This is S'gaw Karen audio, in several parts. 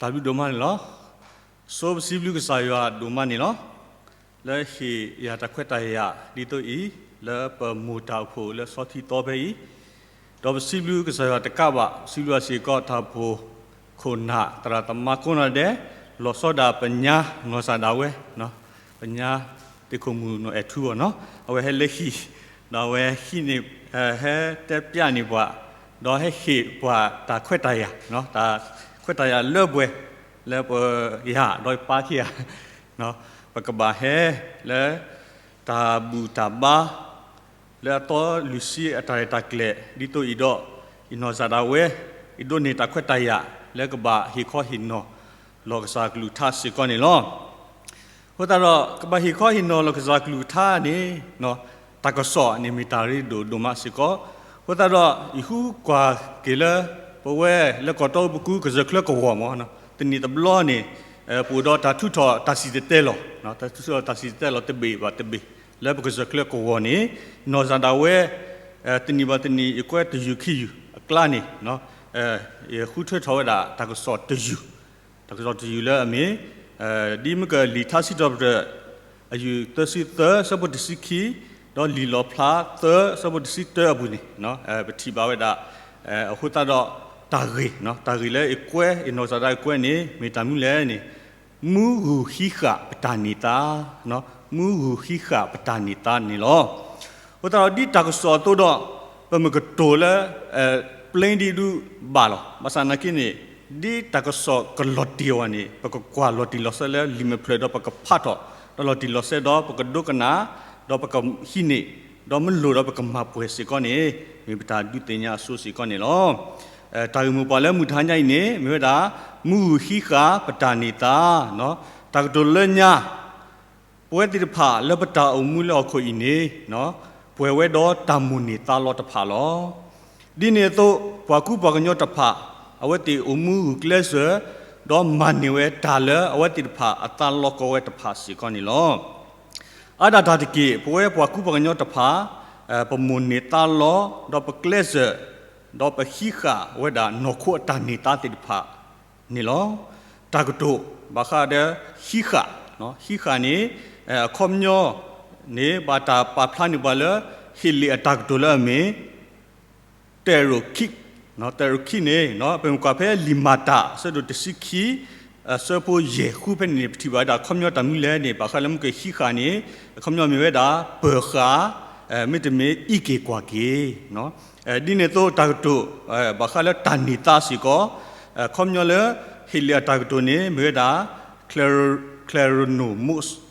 တၢ်ဘျုးဒိၣ်မးန့ၣ်လီၤ. ဆိပစံးဘျုးကစၢ်ယွၤဒိၣ်မးန့ၣ်လီၤ. လၢဟ့ၣ်ယၤတၢ်ခွဲးတၢ်ယာ်ဒ်သိးအံၤ, လၢပမိၢ်တၢ်အိၣ်ဖှိၣ်လၢဆီထံသီဖဲအံၤ, ဒီးပစံးဘျုးကစၢ်ယွၤတကးဘၣ်, ပစံးဘျုးဘၣ်စ့ၢ်ကီးတၢ်အိၣ်ဖှိၣ်ခိၣ်နၢ်သရၣ်သမါကိးနီၢ်ဒဲး, လီၤဆီဒၣ်ပညါနီၢ်စၢ်ဒၣ်ဝဲ, ပညါသ့ၣ်ခိၣ်မုၣ်နီၢ်အဲၣ်ထူအီၤနီၤ, အဝဲဟဲလၢဟံၣ်, ဒီးအဝဲဟံးန့ၢ်, ဟဲတဲပျးန့ၢ်ပှၤ, ဒီးဟဲဟ့ၣ်ပှၤတၢ်ခွဲးတၢ်ယာ်, တၢ်ခွဲးတၢ်ယာ်လၢပှဲၤ, လၢပှၤယၤဒီးပၢ်ခံဂၤ, ပကဘၣ်ဟဲလၢတၢ်ဘူၣ်တၢ်ဘါ လၢအသီလွံၢ်ဆံအတၢ်ရဲၣ်တၢ်ကျဲၤ ဒ်သိးအံၤဒီး, အံၤနီၢ်စၢ်ဒၣ်ဝဲ, အံၤဒိးန့ၢ်တၢ်ခွဲးတၢ်ယာ် လၢကဘၣ်ဟ့ၣ်ခီဟ့ၣ်နီၤလီၤကစၢ်ကလုၢ်ကထါစ့ၢ်ကီးန့ၣ်လီၤ. အဃိသတးဒီး ကဘၣ်ဟ့ၣ်ခီဟ့ၣ်နီၤလီၤကစၢ်ကလုၢ်ကထါန့ၣ်, တၢ်ကစီၣ်န့ၣ်မ့ၢ်တၢ်ရ့ဒိၣ်ဒိၣ်မးစ့ၢ်ကီး, အဃိသတးဒီး ယဃုကွၢ်က့ၤလၢ ပဝဲလၢကီၢ်တီပကူ ကစၢၢ်ချၢကဝီၤမး, တနံၣ်တဘျီန့ၣ်, ပအိၣ်ဒီးတၢ်ထုးထီၣ်တၢ်စံၣ်တဲၤတဲလီၤ, တၢ်ထုးထီၣ်တၢ်စံၣ်တဲၤတဲလီၤတဘ့ၣ်ဘၣ်တဘ့ၣ်, လၢပကစၢၢ်ချၢကဝီၤန့ၣ်, နီၢ်စၢ်ဒၣ်ဝဲ, တနံၣ်ဘၣ်တနံၣ် ယကွဲးတယုၢ်ခံယုၢ်အကျါန့ၣ်, ယဃုထၢထီၣ်ဝဲဒၣ်တၢ်ကစီၣ်တယုၢ်, တၢ်ကစီၣ်တယုၢ်လၢအမ့ၢ်, ဒ်မ့ၢ်ကလံာ်ထါစံးထီၣ်ပတြၢၤ, အယုၢ်သၢဆံသၢ ဆၢဖိတဆံခံ, ဒီးလံာ်လီၣ်ဖျါသၢ ဆၢဖိတဆံတၢအပူၤန့ၣ်, ပထံၣ်ဘၣ်ဝဲဒၣ်, အဃိသတးဒီး, တၢ်ဂ့ၢ်, တၢ်ဂ့ၢ်လၢအကွဲး အံၤနီၢ်စၢ်ဒၣ်ဝဲကွဲးန့ၣ် မ့ၢ်တၢ်မနုၤလဲၣ်န့ၣ်, မူဂုၢ်ဟံးဃာ်ပတၢ်န့ၢ်သါ, မူဂုၢ်ဟံးဃာ်ပတၢ်န့ၢ်သါန့ၣ်လီၤ. အဃိသတးဒီးဒ်တၢ်ကစီၣ်အသိးဒီး, ပမ့ၢ်ကတိၤလၢ, ပျ့ဒ်ဒုးဘၣ်လီၤ. ဘၣ်ဆၣ်နာ်က့န့ၣ်, ဒ်တၢ်ကစီၣ်ကလီၤတံၢ်အီၤန့ၣ် ပကကွၢ်လီၤတံၢ်လီၤဆဲးလၢလံာ်မဲာ်ဖျၢၣ်ဒီးပကဖးထီၣ်, ဒီးလီၤတံၢ်လီၤဆဲးဒီးပကဒိကနၣ်, ဒီးပကဟံးန့ၢ်, ဒီးမ့ၢ်လိၣ်ဒီးပကမၤပှဲၤစ့ၢ်ကီးန့ၣ်, မ့ၢ်ပတၢ်ဒုးသ့ၣ်ညါအစိစ့ၢ်ကီးန့ၣ်လီၤ. တၢ်ဂ့ၢ်မိၢ်ပှၢ်လၢမုၢ်တဟါညါအံၤန့ၣ် မ့ၢ်ဝဲဒၣ်, မူဂုၢ်ဟံးဃာ်ပတၢ်န့ၢ်သါ, တၢ်ကတိၤလၢညါ ပဝဲသ့ၣ်တဖၣ်လၢပတၢ်အိၣ်မူလၢဟီၣ်ခိၣ်အံၤန့ၣ်, ပှဲၤဝဲဒီးတၢ်မိၣ်န့ၢ်သါလီၤတဖၣ်လီၤ. ဒ်န့ၣ်အသိး ပှၤကူပှၤကညီတဖၣ်, အဝဲသ့ၣ်အိၣ်မူဂုာ်ကျဲးစၢး, ဒီးမၤန့ၢ်ဝဲတၢ်လၢအဝဲသ့ၣ်တဖၣ်အသါလီၤကီဝဲတဖၣ်စ့ၢ်ကီးန့ၣ်လီၤ. အါဒၣ်တၢ်တက့ၢ် ပဝဲပှၤကူပှၤကညီတဖၣ်, ပမိၣ်န့ၢ်သါလီၤ, ဒီးပကျဲးစၢး, ဒီးပဟံးဃာ်ဝဲဒၣ်နီၢ်ခိအတၢ်န့ၢ်သါသ့ၣ်တဖၣ်န့ၣ်လီၤ. တၢ်ကတိၤ, ဘၣ်ဃးဒီးဟံးဃာ်, ဟံးဃာ်န့ၣ်, အခီပညီန့ၣ် ဘၣ်တၢ်ပာ်ဖျါန့ၢ်ပှၤလၢ ဟ့ၣ်လ့ၣ်အတၢ်ကတိၤလၢအမ့ၢ် တၢ်ရူၢ်ခံ, တၢ်ရူၢ်ခံန့ၣ် ပမ့ၢ်ကွၢ်ဖဲလံာ်မၤတၢ် အဆၢဒိၣ်တဆံခံ, အဆၢဖိယဲၢ်ဃုဖဲန့ၣ်န့ၣ် ပထံၣ်ဘၣ်ဝဲဒၣ်အခီပညီတၢ်မနုၤလဲၣ်န့ၣ် ဘၣ်ဃးလၢမ့ၢ်ကဟံးဃာ်န့ၣ်, အခီပညီမ့ၢ်ဝဲဒၣ် ပၢၤဃာ်, မ့တမ့ၢ်အံးက့ၤကွၢ်က့ၤ ဒ်န့ၣ်အသိးတၢ်ကတိၤ, ဘၣ်ဃးလၢတၢ်န့ၢ်သါစ့ၢ်ကီး, အခီပညီလၢ, ဟ့ၣ်လ့ၣ်အတၢ်ကတိၤန့ၣ် မ့ၢ်ဝဲဒၣ်, ချၢရနိၣ်မိး, အခီပညီ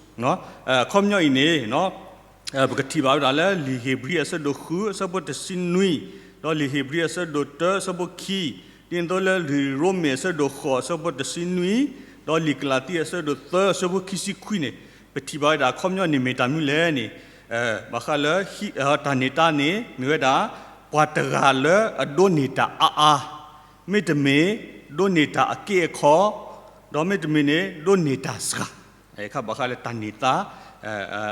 အံၤန့ၣ် ပကထံၣ်ဘၣ်ဝဲဒၣ်လၢလံာ်ဧ့ၤဘြံၤအဆၢဒိၣ်ဃု အဆၢဖိတဆံနွံ, ဒီးလံာ်ဧ့ၤဘြံၤအဆၢဒိၣ်တၢ အဆၢဖိခံ, ဒ်န့ၣ်အသိးလၢလံာ်ရိမ့ၤအဆၢဒိၣ်ဃိး အဆၢဖိတဆံနွံ, ဒီးလံာ်ကလၤတံအဆၢဒိၣ်သၢ အဆၢဖိခံဆံခွံန့ၣ်, ပထံၣ်ဘၣ်ဝဲဒၣ်အခီပညီန့ၣ်မ့ၢ်တၢ်မနုၤလဲၣ်န့ၣ်, ဘၣ်ဃးလၢ, တၢ်န့ၢ်သါန့ၣ် မ့ၢ်ဝဲဒၣ်, ပှၤတဂၤလၢအဒိးန့ၢ်တၢ်အါအါ, မ့တမ့ၢ်, ဒိးန့ၢ်တၢ်အက့အခီ, ဒီးမ့တမ့ၢ်န့ၣ် ဒိးန့ၢ်တၢ်စှၤ အခါဘၣ်ဃးလၢတၢ်န့ၢ်သါ,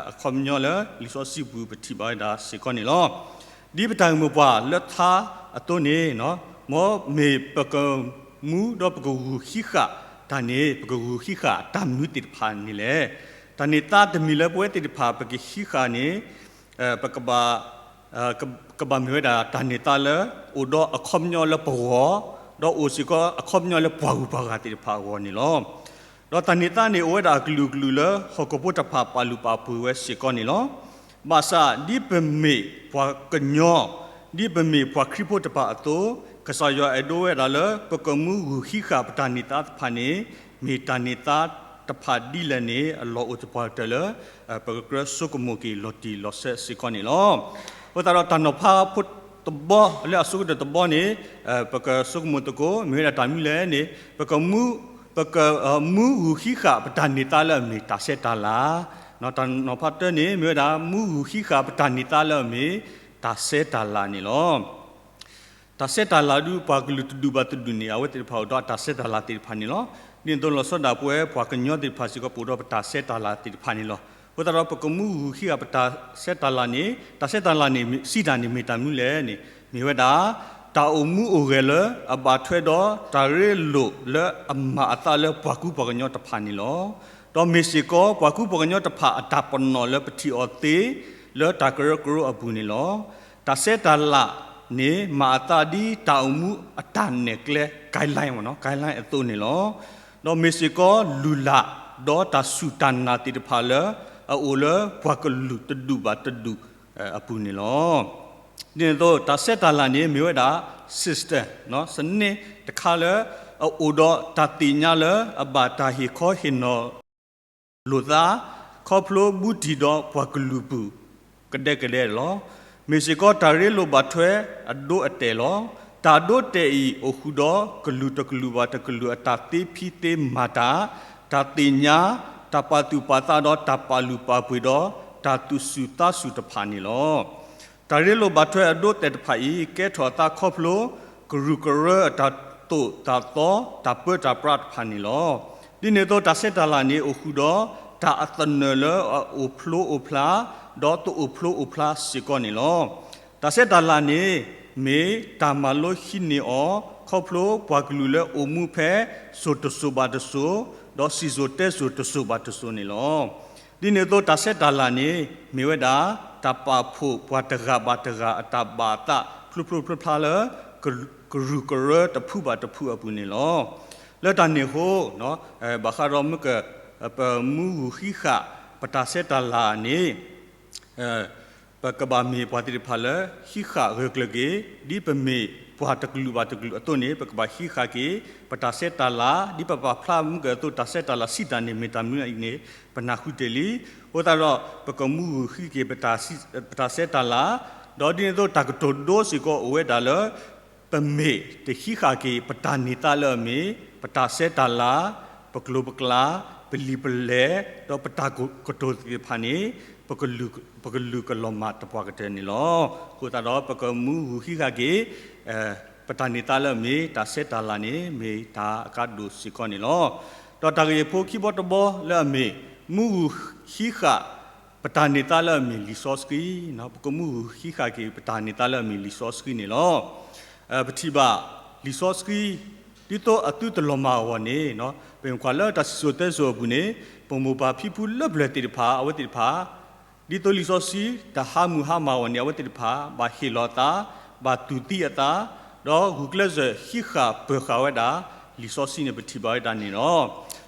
အခီပညီလၢလံာ်စီဆှံပူၤပထံၣ်ဘၣ်ဝဲဒၣ်စ့ၢ်ကီးန့ၣ်လီၤ. ဒ်ပတၢ်ဂ့ၢ်မိၢ်ပှၢ်လၢထါအသိးန့ၣ်, မ်မ့ၢ်ပကမူဒီးပကဂုာ်ဟံးဃာ်တၢ်န့ၣ် ပကဂုာ်ဟံးဃာ်တၢ်မနုၤသ့ၣ်တဖၣ်န့ၣ်လဲၣ်. တၢ်န့ၢ်သါတမံၤလၢပဝဲသ့ၣ်တဖၣ်ပကဟံးဃာ်န့ၣ်, ပကဘၣ် ကဘၣ်မ့ၢ်ဝဲဒၣ်တၢ်န့ၢ်သါလၢ အိၣ်ဒီးအခီပညီလၢပဂီၢ်, ဒီးအိၣ်စ့ၢ်ကီးအခီပညီလၢပှၤဂုၤပှၤဂၤသ့ၣ်တဖၣ်အဂီၢ်န့ၣ်လီၤ. ဒီးတၢ်န့ၢ်သါန့ၣ်အိၣ်ဝဲဒၣ်အကလုာ်ကလုာ်လၢဟီၣ်ခိၣ်ဖိတဖၣ်ပာ်လုၢ်ပာ်ပှ့ၤဝဲစ့ၢ်ကီးန့ၣ်လီၤ. ဘၣ်ဆၣ်ဒ်ပမ့ၢ်ပှၤကညီ, ဒ်ပမ့ၢ်ပှၤခရံာ်ဖိတဖၣ်အသိး, ကစၢ်ယွၤအဲၣ်ဒိးဝဲဒၣ်လၢပကမူဂုာ်ဟံးဃာ်ပတၢ်န့ၢ်သါတဖၣ်န့ၣ်, မ့ၢ်တၢ်န့ၢ်သါတဖၣ်ဒ်လဲၣ်န့ၣ် အလီၢ်အိၣ်သပှၢ်ကတၢၢ်လၢ ပကကြၢးဆိကမိၣ်က့ၤလီၤတံၢ်လီၤဆဲးစ့ၢ်ကီးန့ၣ်လီၤ. အဃိသတးဒီးတၢ်နီၤဖးဖိတဘီလၢအဆိကတၢၢ်တဘီန့ၣ်, ပကဆိကမိၣ်သကိး မ့ၢ်ဝဲဒၣ်တၢ်မနုၤလဲၣ်န့ၣ်, ပကမူ, ပကမူဂုာ်ဟံးဃာ်ပတၢ်န့ၢ်သါလၢအမ့ၢ်တၢ်ဆဲးတၢ်လၤ, တၢ်နီၤဖးတၢန့ၣ် မ့ၢ်ဝဲဒၣ် မူဂုာ်ဟံးဃာ်ပတၢ်န့ၢ်သါလၢအမ့ၢ်တၢ်ဆဲးတၢ်လၤန့ၣ်လီၤ. တၢ်ဆဲးတၢ်လၤဒုးပှၤကလုာ်တဒူၣ်ဘၣ်တဒူၣ်န့ၣ် အဝဲသ့ၣ်တဖၣ်အိၣ်ဒီးအတၢ်ဆဲးတၢ်လၤသ့ၣ်တဖၣ်န့ၣ်လီၤ. ဒ်န့ၣ်အသိးလီၤဆီဒၣ်ပဝဲပှၤကညီသ့ၣ်တဖၣ်စ့ၢ်ကီး ပအိၣ်ဒီးပတၢ်ဆဲးတၢ်လၤသ့ၣ်တဖၣ်န့ၣ်လီၤ. အဃိသတးဒီးပကမူဂုာ်ဟံးဃာ်ပတၢ်ဆဲးတၢ်လၤန့ၣ်, တၢ်ဆဲးတၢ်လၤန့ၣ် စံးတၢ်န့ၣ်မ့ၢ်တၢ်မနုၤလဲၣ်န့ၣ်, မ့ၢ်ဝဲဒၣ် တၢ်အိၣ်မူအိၣ်ဂဲၤလၢအဘၣ်ထွဲဒီးတၢ်ရ့လိာ်လၢအမၤအသးလၢပှၤကူပှၤကညီတဖၣ်န့ၣ်လီၤ. ဒီးမ့ၢ်စ့ၢ်ကီးပှၤကူပှၤကညီတဖၣ်အတၢ်ပနီၣ်လၢပထံၣ်အီၤသ့ လၢတၢ်ကရၢကရိအပူၤန့ၣ်လီၤ. တၢ်ဆဲးတၢ်လၤန့ၣ် မၤအသးဒ်တၢ်အိၣ်မူအတၢ်နဲၣ်ကျဲ guideline မ့ၢ်နီၤ guideline အသိးန့ၣ်လီၤ. ဒီးမ့ၢ်စ့ၢ်ကီးလုၢ်လၢ် ဒီးတၢ်စူၢ်တၢ်နာ်သ့ၣ်တဖၣ်လၢ အအိၣ်လၢပှၤကလုာ်တဒူၣ်ဘၣ်တဒူၣ်အပူၤန့ၣ်လီၤ. ဒ်န့ၣ်အသိး တၢ်ဆဲးတၢ်လၤန့ၣ် မ့ၢ်ဝဲဒၣ် system စနစ်တခါလၢ အအိၣ်ဒီးတၢ်သ့ၣ်ညါလၢအဘၣ်တၢ်ဟ့ၣ်ခီဟ့ၣ်နီၤလိာ်သး ခီဖျိဘူးတံၢ်ဒီးပှၤကလုာ်ပူၤ ကဒဲကဒဲလီၤ. မ့ၢ်စ့ၢ်ကီးတၢ်ရ့လိာ်ဘၣ်ထွဲအဒိအတဲာ်လီၤ. တၢ်ဒိတဲာ်အံၤ အိၣ်ဃုာ်ဒီးကလုာ်တကလုာ်ဘၣ်တကလုာ်အတၢ်သ့ဖံသ့မၤတၢ်, တၢ်သ့ၣ်ညါ, တၢ်ပာ်သူၣ်ပာ်သးဒီးတၢ်ပာ်လုၢ်ပာ်ပှ့ၤဒီး တၢ်သူၣ်စူၤသးစူၤတဖၣ်န့ၣ်လီၤ. တၢ်ရ့လိာ်ဘၣ်ထွဲအဒိတဲာ်တဖၣ်အံၤ ကဲထီၣ်အသးခီဖျိ ကရူၢ်ကရၢအတၢ်သိၣ်တၢ်သီ တၢ်ပၢတၢ်ပြးတဖၣ်န့ၣ်လီၤ. ဒ်န့ၣ်အသိး တၢ်ဆဲးတၢ်လၤန့ၣ် အိၣ်ဃုာ်ဒီးတၢ်အသနၢၣ်လၢအအိၣ်ဖျိအိၣ်ဖျါ ဒီးတအိၣ်ဖျိအိၣ်ဖျါစ့ၢ်ကီးန့ၣ်လီၤ. တၢ်ဆဲးတၢ်လၤန့ၣ် မ့ၢ်တၢ်မၤလိဟံးန့ၢ်အီၤ ခီဖျိပှၤကလုာ်လၢအိၣ်မူဖဲစိၤတစိၤဘၣ်တစိၤ ဒီးစံၣ်စိၤတဲစိၤတစိၤဘၣ်တစိၤန့ၣ်လီၤ. ဒ်န့ၣ်အသိး တၢ်ဆဲးတၢ်လၤန့ၣ် မ့ၢ်ဝဲဒၣ် တၢ်ပာ်ဖှိၣ်ပှၤတဂၤဘၣ်တဂၤအတၢ်ဘၣ်အသးဖျိဖျိဖျါဖျါလၢ ကရူၢ်ကရၢတဖုဘၣ်တဖုအပူၤန့ၣ်လီၤ. လၢတၢ်န့ၣ်အဃိ ဘၣ်ဃးဒီးမုၢ်က ပမူဂုာ်ဟံးဃာ် ပတၢ်ဆဲးတၢ်လၤန့ၣ် ပကဘၣ်မ့ၢ်ပှၤသ့ၣ်တဖၣ်လၢ ဟံးဃာ်ဂၢၢ်ကျၢၤက့ၤ ဒ်ပမ့ၢ်ပှၤတကလုာ်ဘၣ်တကလုာ်အသိးန့ၣ် ပကဘၣ်ဟံးဃာ်က့ၤ ပတၢ်ဆဲးတၢ်လၤ ဒ်ပပာ်ဖျါမုၢ်ကၢၢ်အသိး တၢ်ဆဲးတၢ်လၤစံးတၢ်န့ၣ် မ့ၢ်တၢ်မနုၤအံၤန့ၣ် ပနၢ်ဟူတ့ၢ်လံ. အဃိသတးဒီး ပကမူဂုာ်ဟံးက့ၤ ပတၢ်ဆဲးတၢ်လၤ, ဒီးဒ်န့ၣ်အသိးတၢ်ကတိၤဒိစ့ၢ်ကီးအိၣ်ဝဲဒၣ်လၢ ပမ့ၢ်တဟံးဃာ်က့ၤ ပတၢ်န့ၢ်သါလၢအမ့ၢ် ပတၢ်ဆဲးတၢ်လၤ, ပကျိၤပကျါ, ပလံာ်ပလဲၢ်, ဒီးပတၢ်ကတိၤသ့ၣ်တဖၣ်န့ၣ် ပကလုၢ်ကလီၤမၢ်တပှၢ်ကတၢၢ်န့ၣ်လီၤ. အဃိသတးဒီး ပကမူဂုာ်ဟံးဃာ်က့ၤ ပတၢ်န့ၢ်သါလၢအမ့ၢ် တၢ်ဆဲးတၢ်လၤန့ၣ် မ့ၢ်တၢ်အကါဒိၣ်စ့ၢ်ကီးန့ၣ်လီၤ. ဒီးတၢ်ဂ့ၢ်ဖိခံဘီတဘီလၢအမ့ၢ် မူဂုာ်ဟံးဃာ် ပတၢ်န့ၢ်သါလၢအမ့ၢ်လံာ်စီဆှံ, ပကမူဂုာ်ဟံးဃာ်က့ၤ ပတၢ်န့ၢ်သါလၢအမ့ၢ်လံာ်စီဆှံန့ၣ်လီၤ. ပထံၣ်ဘၣ်လံာ်စီဆှံ ဒ်သိးအသုတလီၤမၢ်အဂီၢ်န့ၣ် ပမ့ၢ်ကွၢ်လၢတၢ်စံၣ်စိၤတဲစိၤအပူၤန့ၣ် ပမိၢ်ပၢ်ဖံဖုလၢပျၢၤသ့ၣ်တဖၣ် အဝဲသ့ၣ်တဖၣ် ဒ်သိးလံာ်စီဆှံတဟါမုၢ်ဟါမၢ်အဂီၢ်န့ၣ် အဝဲသ့ၣ်တဖၣ် ဘၣ်ဟ့ၣ်လီၤအသး, ဘၣ်တူၢ်သံအသး, ဒီးဂုာ်ကျဲးစၢးဟံးဃာ်ပၢၤဃာ်ဝဲဒၣ် လံာ်စီဆှံန့ၣ် ပထံၣ်ဘၣ်ဝဲဒၣ်န့ၣ်လီၤ.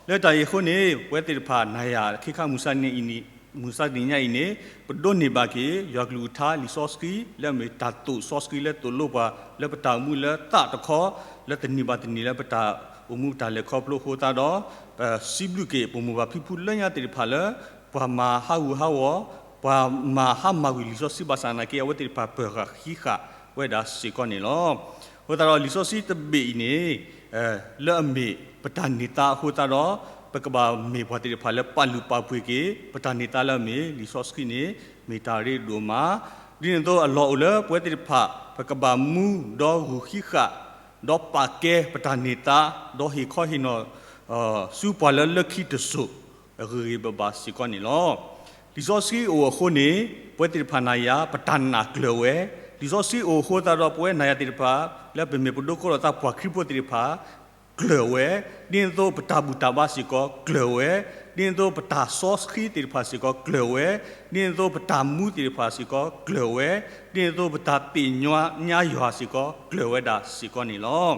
လၢတၢ်အံၤအဃိန့ၣ် ပဝဲသ့ၣ်တဖၣ် နၤယၤ ခ့ခါမုၢ်ဆါနံၤအံၤန့ၣ် မုၢ်ဆါတနံၤညါအံၤန့ၣ် ပဒိးန့ၢ်ဘၣ်က့ၤ ယွၤကလုၢ်ကထါလံာ်စီဆှံ လၢအမ့ၢ်တၢ်သိၣ်စီဆှံလၢသိၣ်လိပှၤ လၢပတၢ်အိၣ်မူလၢသးတခီ လၢတနံၤဘၣ်တနံၤလၢပတၢ်အိၣ်မူပတၢ်လဲၤခီဖျိအဃိသတးဒီး ပစံးဘျုးက့ၤ ပမိၢ်ပၢ်ဖံဖုလၢညါသ့ၣ်တဖၣ်လၢ ပှၤမၤဟးဂူာ်ဟးဂီၤ, ပှၤမၤဟါမၢ်ကွံာ်လံာ်စီဆှံဘၣ်ဆၣ်သနာ်က့ အဝဲသ့ၣ်တဖၣ်ပၢၤဃာ်ဟံးဃာ်ဝဲဒၣ်စ့ၢ်ကီးန့ၣ်လီၤ. အဃိသတးဒီးလံာ်စီဆှံတဘ့ၣ်အံၤန့ၣ် လၢအမ့ၢ်ပတၢ်န့ၢ်သါအဃိသတးဒီး ပကဘၣ်မ့ၢ်ပှၤသ့ၣ်တဖၣ်လၢပာ်လုၢ်ပာ်ပှ့ၤက့ၤ ပတၢ်န့ၢ်သါလၢအမ့ၢ်လံာ်စီဆှံန့ၣ် မ့ၢ်တၢ်ရ့ဒိၣ်မး, ဒ်န့ၣ်အသိးအလီၢ်အိၣ်လၢပဝဲသ့ၣ်တဖၣ် ပကဘၣ်မူဒီးဂုာ်ဟံးဃာ် ဒီးပာ်ကဲပတၢ်န့ၢ်သါ ဒီးဟ့ၣ်ခီဟ့ၣ်နီၤ ဆူပှၤလၢလၢခံတစိၤ အဂ့ၤဂ့ၤဘၣ်ဘၣ်စ့ၢ်ကီးန့ၣ်လီၤ. လံာ်စီဆှံအိၣ်အဃိန့ၣ် ပဝဲသ့ၣ်တဖၣ်နၤယၤ ပတၢ်နာ်ကျၢၤဝဲ, လံာ်စီဆှံအိၣ်အဃိသတးဒီး ပဝဲနၤယၤသ့ၣ်တဖၣ် လၢပမ့ၢ်ပဒိးကိးလီၤသးပှၤခရံာ်ဖိသ့ၣ်တဖၣ် ကျၢၤဝဲ, ဒ်န့ၣ်အသိးပတၢ်ဘူၣ်တၢ်ဘါစ့ၢ်ကီးကျၢၤဝဲ, ဒ်န့ၣ်အသိးပတၢ်စီဆှံသ့ၣ်တဖၣ်စ့ၢ်ကီးကျၢၤဝဲ, ဒ်န့ၣ်အသိးပတၢ်မူသ့ၣ်တဖၣ်စ့ၢ်ကီးကျၢၤဝဲ, ဒ်န့ၣ်အသိးပတၢ်သ့ၣ်ညါယွၤစ့ၢ်ကီးကျၢၤဝဲဒၣ်စ့ၢ်ကီးန့ၣ်လီၤ.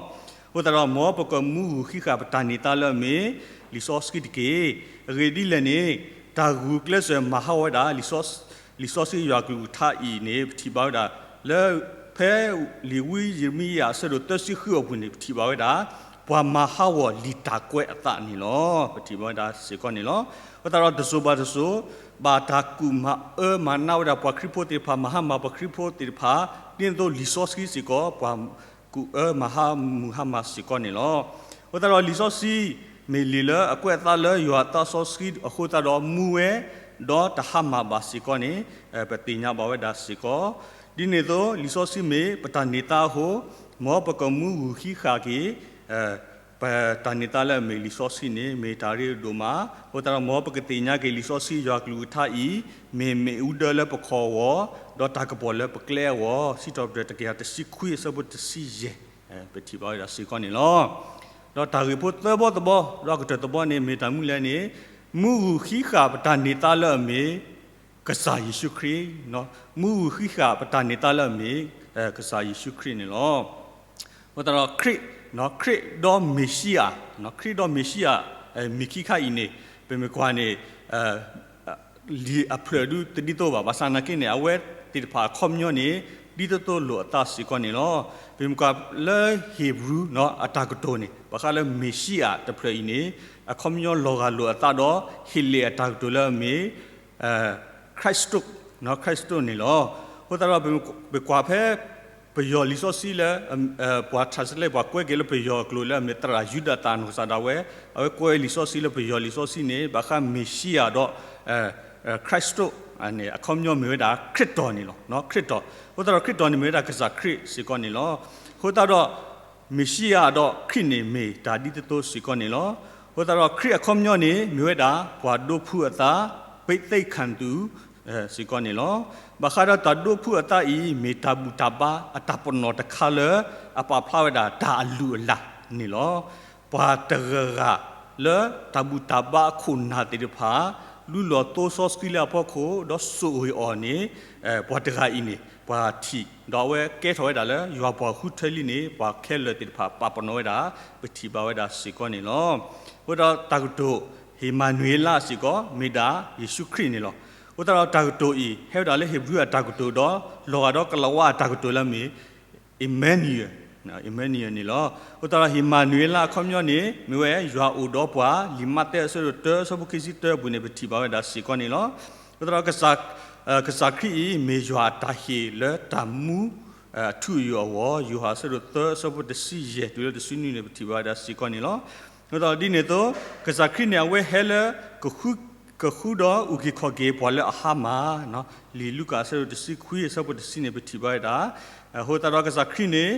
အဃိသတးဒီး မ်ပကမူဂုာ်ဟံးဃာ်ပတၢ်န့ၢ်သါလၢအမ့ၢ် လံာ်စီဆှံတက့ၢ်. အဂ့ၢ်ဒ်လဲၣ်န့ၣ် တၢ်ဂုာ်ကျဲးစၢးမၤဟးဂီၤဝဲဒၣ် လံာ်စီဆှံယွၤကလုၢ်ကထါအံၤန့ၣ် ပထံၣ်ဘၣ်ဝဲဒၣ် လၢဖဲလံာ်ဝံယံးရမံယၤအဆၢဒိၣ်သၢဆံဃုအပူၤန့ၣ် ပထံၣ်ဘၣ်ဝဲဒၣ် ပှၤမၤဟးဂီၤလံာ်တၢ်ကွဲးအသးန့ၣ်လီၤ. ပထံၣ်ဘၣ်ဝဲဒၣ်စ့ၢ်ကီးန့ၣ်လီၤ. အဃိသတးဒီးတစိၤဘၣ်တစိၤ ဘၣ်တၢ်ကူၣ်မၤအၢမၤနးဝဲဒၣ်ပှၤခရံာ်ဖိသ့ၣ်တဖၣ် မၤဟါမၢ်ပှၤခရံာ်ဖိသ့ၣ်တဖၣ် ဒ်န့ၣ်အသိးလံာ်စီဆှံစ့ၢ်ကီး ပှၤကူၣ်အၢမၤဟါမၢ်ဟါမၢ်စ့ၢ်ကီးန့ၣ်လီၤ. အဃိသတးဒီးလံာ်စီဆှံ မ့ၢ်လံာ်လၢအကွဲးအသးလၢယွၤအသးစီဆှံအဃိသတးဒီးမူဝဲ ဒီးတဟါမၢ်ဘၣ်စ့ၢ်ကီးန့ၣ် ပသ့ၣ်ညါဘၣ်ဝဲဒၣ်စ့ၢ်ကီး. ဒ်န့ၣ်အသိးလံာ်စီဆှံမ့ၢ်ပတၢ်န့ၢ်သါအဃိ မ်ပကမူဂုာ်ဟံးဃာ်က့ၤ ပတၢ်န့ၢ်သါလၢအမ့ၢ်လံာ်စီဆှံန့ၣ် မ့ၢ်တၢ်ရ့ဒိၣ်မး, အဃိသတးဒီး မ်ပကသ့ၣ်ညါက့ၤလံာ်စီဆှံယွၤကလုၢ်ကထါအံၤ မ့ၢ်မ့ၣ်အူဒၢလၢပခီၣ်အဂီၢ်, ဒီးတၢ်ကပီၤလၢပကျဲအဂီၢ်, စံးထီၣ်ပတြၢၤတကယၤတဆံခွံအဆၢဖိတဆံယဲၢ်, ပထံၣ်ဘၣ်ဝဲဒၣ်စ့ၢ်ကီးန့ၣ်လီၤ. ဒီးတၢ်ဂ့ၢ်ဖိသၢဘီတဘီ, ဒီးအကတၢၢ်တဘီန့ၣ် မ့ၢ်တၢ်မနုၤလဲၣ်န့ၣ်, မူဂူာ်ဃံဃာ်ပတၢ်န့ၢ်သါလၢအမ့ၢ် ကစၢ်ယ့ၣ်ၡူးခရံာ်, မူဂူာ်ဃံဃာ်ပတၢ်န့ၢ်သါလၢအမ့ၢ် ကစၢ်ယ့ၣ်ၡူးခရံာ်န့ၣ်လီၤ. အဃိသတးဒီးခရံာ်, ခရံာ်ဒီးမ့ၤၡံယၤ, ခရံာ်ဒီးမ့ၤၡံယၤ မ့ၢ်ခံခါအံၤန့ၣ် ပမ့ၢ်ကွၢ်န့ၣ် လံာ်အဖျၢၣ်ဒုတဒ်သိးဘၣ်. ဘၣ်ဆၣ်သနာ်က့န့ၣ် အဝဲသ့ၣ်တဖၣ်အခီပညီန့ၣ် ဒ်သိးသိးလိာ်အသးစ့ၢ်ကီးန့ၣ်လီၤ. ပမ့ၢ်ကွၢ်လၢ Hebrew အတၢ်ကတိၤန့ၣ် ဘၣ်ဃးလၢမ့ၤၡံယၤတဖျၢၣ်အံၤန့ၣ် အခီပညီလီၤဂာ်လိာ်အသးဒီး ဟ့ၣ်လ့ၣ်အတၢ်ကတိၤလၢအမ့ၢ် Christo, Christo န့ၣ်လီၤ. အဃိသတးဒီး ပကွၢ်ဖဲ ပယီၤလံာ်စီဆှံလၢ ပှၤ translate ပှၤကွဲက့ၤလၢပယီၤအကျိာ်လၢအမ့ၢ်သရၣ်ယူဒၤသၣ်နီၢ်ကစၢ်ဒၣ်ဝဲ, အဝဲကွဲလံာ်စီဆှံလၢပယီၤလံာ်စီဆှံန့ၣ် ဘၣ်ဃးမ့ၤၡံယၤဒီး Christo န့ၣ် အခီပညီမ့ၢ်ဝဲဒၣ် ခရံာ်တီၢ်န့ၣ်လီၤ. ခရံာ်တီၢ်, အဃိသတးဒီးခရံာ်တီၢ်န့ၣ်မ့ၢ်ဝဲဒၣ်ကစၢ်ခရံာ်စ့ၢ်ကီးန့ၣ်လီၤ. အဃိသတးဒီး မ့ၤၡံယၤဒီးခရံာ်န့ၣ်မ့ၢ်တၢ်ဒ်သိးသိးစ့ၢ်ကီးန့ၣ်လီၤ. အဃိသတးဒီးခရံာ်အခီပညီန့ၣ် မ့ၢ်ဝဲဒၣ်ပှၤဒိးဖုးအသး ပ့းသ့ၣ်ခၣ်သူ စ့ၢ်ကီးန့ၣ်လီၤ. ဘၣ်ဃးဒီးတၢ်ဒိးဖုးအသးအံၤ မ့ၢ်တၢ်ဘူၣ်တၢ်ဘါအတၢ်ပနီၣ်တခါလၢ အပာ်ဖျါဝဲဒၣ်တၢ်အလုၢ်အလၢ်န့ၣ်လီၤ. ပှၤတဂၤဂၤလၢတၢ်ဘူၣ်တၢ်ဘါအခိၣ်နၢ်သ့ၣ်တဖၣ် လူလီၤသိစီဆှံလၢအဖီခိၣ် ဒီးစိာ်အီၤန့ၣ် ပှၤတဂၤအံၤန့ၣ် ပှၤထံၣ် ဒီးအဝဲကဲထီၣ်ဝဲဒၣ်လၢ ယွၤပှၤဃုထၢလံန့ၣ် ပှၤခဲလၢာ်သ့ၣ်တဖၣ်ပာ်ပနီၣ်ဝဲဒၣ် ပထံၣ်ဘၣ်ဝဲဒၣ်စ့ၢ်ကီးန့ၣ်လီၤ. အဃိဒီးတၢ်ကတိၤ ဟ့ၣ်မၤနူၤအ့လးစ့ၢ်ကီး မ့ၢ်ဒၣ်ယ့ၣ်ၡူးခရံာ်န့ၣ်လီၤ. အဃိသတးဒီးတၢ်ကတိၤအံၤ ဟဲဝဲဒၣ်လၢ Hebrew အတၢ်ကတိၤဒီး လီၤဂာ်ဒီးကလၤဝါအတၢ်ကတိၤလၢအမ့ၢ် Emmanuel, Emmanuel န့ၣ်လီၤ. အဃိသတးဒီးဟ့ၣ်မၤနူၤအ့လးအခီပညီန့ၣ် မ့ၢ်ဝဲယွၤအိၣ်ဒီးပှၤ လံာ်မးသဲအဆၢဒိၣ်တၢ အဆၢဖိခံဆံတၢအပူၤန့ၣ် ပထံၣ်ဘၣ်ဝဲဒၣ်စ့ၢ်ကီးန့ၣ်လီၤ. အဃိသတးဒီး ကစၢ်ခရံာ်အံၤ မ့ၢ်ယွၤအတၢ်ဟ့ၣ်လၢတၢ်မူ အထူအယိာ်အဂီၢ် ယိၤဟၣ်အဆၢဒိၣ်သၢ အဆၢဖိတဆံယဲၢ်တုၤလၢတဆံနွံန့ၣ် ပထံၣ်ဘၣ်ဝဲဒၣ်စ့ၢ်ကီးန့ၣ်လီၤ. အဃိသတးဒီးဒ်န့ၣ်အသိး ကစၢ်ခရံာ်န့ၣ် အဝဲဟဲလၢ ကဃုဒီးအုၣ်က့ၤခီၣ်က့ၤပှၤလၢအဟါမၢ်, လံာ်လူၤကၣ်အဆၢဒိၣ်တဆံခွံ အဆၢဖိတဆံန့ၣ် ပထံၣ်ဘၣ်ဝဲဒၣ်. အဃိသတးဒီးကစၢ်ခရံာ်န့ၣ်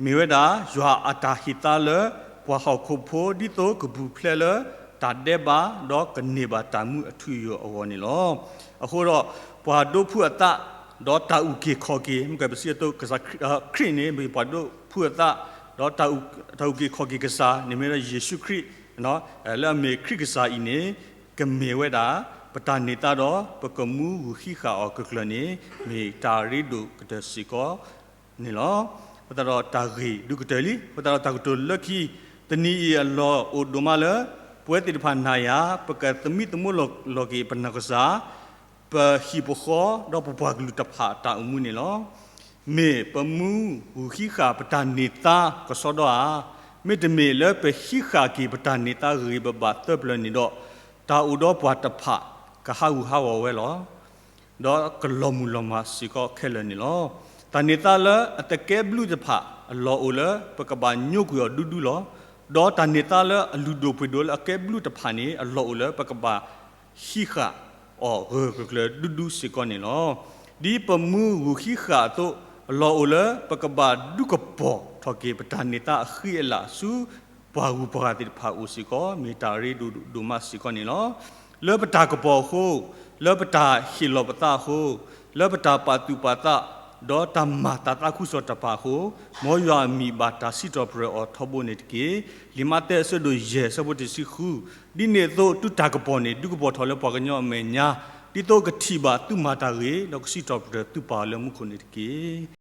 မ့ၢ်ဝဲဒၣ် ယွၤအတၢ်ဟ့ၣ်သါလၢ ပှၤဟီၣ်ခိၣ်ဖိ ဒ်သိးကပူၤဖျဲးလၢ တၢ်ဒဲးဘး ဒီးကန့ၢ်ဘၣ်တၢ်မူအထူအယိာ်အဂီၢ်န့ၣ်လီၤ. အဃိဒီး ပှၤဒိးဖုးအသး ဒီးတၢ်အုၣ်က့ၤခီၣ်က့ၤ မ့ၢ်ကပစံးအသိး ခရံာ်န့ၣ် မ့ၢ်ပှၤဒိးဖုးအသး ဒီးတၢ်အုၣ်က့ၤခီၣ်က့ၤကစၢ်န့ၣ်မ့ၢ်ဝဲဒၣ်ယ့ၣ်ၡူးခရံာ် လၢအမ့ၢ်ခရံာ်ကစၢ်အံၤန့ၣ် ကမ့ၢ်ဝဲဒၣ် ပတၢ်န့ၢ်သါဒီး ပကမူဂူာ်ဟံးဃာ်အီၤကကျၢၤန့ၣ် မ့ၢ်တၢ်ရ့ဒိၣ်ကတၢၢ်စ့ၢ်ကီးန့ၣ်လီၤ. အဃိသတးဒီးတၢ်ဂ့ၢ်ဒိၣ်ကတၢၢ်လံ. အဃိသတးဒီးတၢ်ကတိၤလၢခံ တနံၤအံၤအလီၢ်အိၣ်ဒိၣ်မးလၢ ပဝဲသ့ၣ်တဖၣ်နၤယၤ ပကသမံသမိးလီၤက့ၤပနီၢ်ကစၢ် ပဟံၣ်ပဃီ ဒီးပပှၤကလုာ်တဖၣ်အတၢ်အိၣ်မူန့ၣ်လီၤ. မ့ၢ်ပမူဂူာ်ဟံးဃာ်ပတၢ်န့ၢ်သါကစီဒီဧါ. မ့တမ့ၢ်လၢပဟံးဃာ်က့ၤပတၢ်န့ၢ်သါဂ့ၤဂ့ၤဘၣ်ဘၣ်သၢပျၢၤန့ၣ်ဒီး တၢ်အိၣ်ဒီးပှၤတဖၣ် ကဟးဂူာ်ဟးဂီၤဝဲလီၤ. ဒီးကလီၤမုၢ်လီၤမၢ်စ့ၢ်ကီးခဲလၢာ်န့ၣ်လီၤ. တၢ်န့ၢ်သါလၢအတကဲဘျုးတဖၣ် အလီၢ်အိၣ်လၢပကဘၣ်ညိကွံာ်အီၤဒူဒူလီၤ. ဒီးတၢ်န့ၢ်သါလၢအလုၢ်ဒိၣ်ပှ့ၤဒိၣ်လၢအကဲဘျုးတဖၣ်န့ၣ် အလီၢ်အိၣ်လၢပကဘၣ် ဟံးဃာ်အီၤဂၢၢ်ဂၢၢ်ကျၢၤကျၢၤဒူဒူစ့ၢ်ကီးန့ၣ်လီၤ. ဒ်ပမူဂူာ်ဟံးဃာ်အသိး အလီၢ်အိၣ်လၢပကဘၣ်ဒုးကပီၤထီၣ်က့ၤပတၢ်န့ၢ်သါအဃံအလၤဆူ ပှၤဂုၤပှၤဂၤသ့ၣ်တဖၣ်အအိၣ်စ့ၢ်ကီး မ့ၢ်တၢ်ရ့ဒိၣ်ဒိၣ်မးစ့ၢ်ကီးန့ၣ်လီၤ. လၢပတၢ်ကပီၤအဃိ, လၢပတၢ်ဟ့ၣ်လီၤပသးအဃိ, လၢပတၢ်ပာ်သူၣ်ပာ်သး, ဒီးတၢ်မၤတၢ်သးခုကစီၣ်တဖၣ်အဃိ, မ်ယွၤအမံၤဘၣ်တၢ်စံးထီၣ်ပတြၢၤအီၤထီဘိန့ၣ်တက့ၢ်. လံာ်မးသဲအဆၢဒိၣ်ယဲၢ်အဆၢဖိတဆံဃု, ဒ်န့ၣ်အသိး သုတၢ်ကပီၤန့ၣ် ဒုးကပီၤထီၣ်လၢပှၤကညီအမဲာ်ညါ, ဒ်သိးကထံၣ်ဘၣ်သုမၤတၢ်ဂ့ၤ ဒီးကစံးထီၣ်ပတြၢၤသုပၢ်အီၤလၢမူခိၣ်န့ၣ်တက့ၢ်.